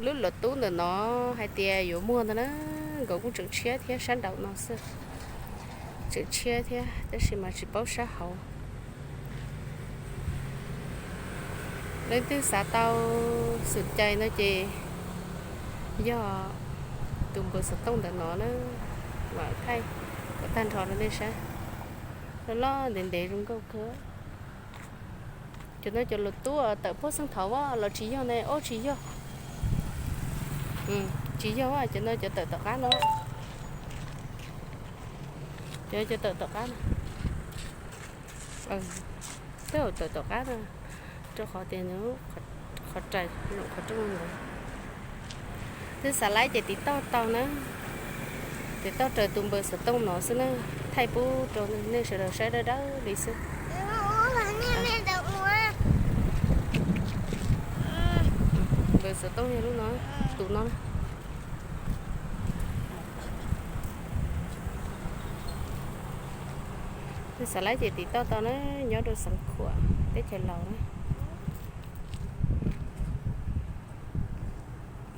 Lub luv tub ntawm no hais tias yuav muag ntag na, nkaus kuj tseem tshiab thiab, sab nraum no xwb tseem tshiab thiab tab sis mas tsis paub sab hauv. Leej twg xav tau xum cai no ces yog tus npawb xov tooj ntawm no na, mam thaij kom tag nrho rau nej saib. Loj loj ntev ntev zoo nkauj kawg. Cov no cov luv tub tawm puag xeeb thaum ub los tsis yog ne, ob tsis yog. Tsis yog, cov no cov tawm tom qab no. Cov, cov tawm tom qab no. Tej zaum tawm tom qab no, rau qhov tias nws qhov rais, qhov rooj ntawd. Twb xav laib ces tiv toj tau na, tiv toj raws tus npawb xov tooj no xwb na, thaij pub rau nej sawv daws saib dawb dawb li xwb. Npawb xov tooj yog lub no, tus no. Twb xav laib ces tiv toj tau na, nyob rau Xeev Khuam teb chaws Laus na.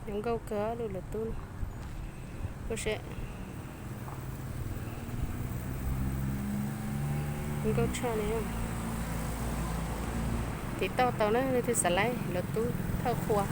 Zoo nkauj kawg lub luv tub no. Ua si, zoo nkauj tshaj li. Tiv toj tau na, leej twg xav laib luv tub thawj qhua.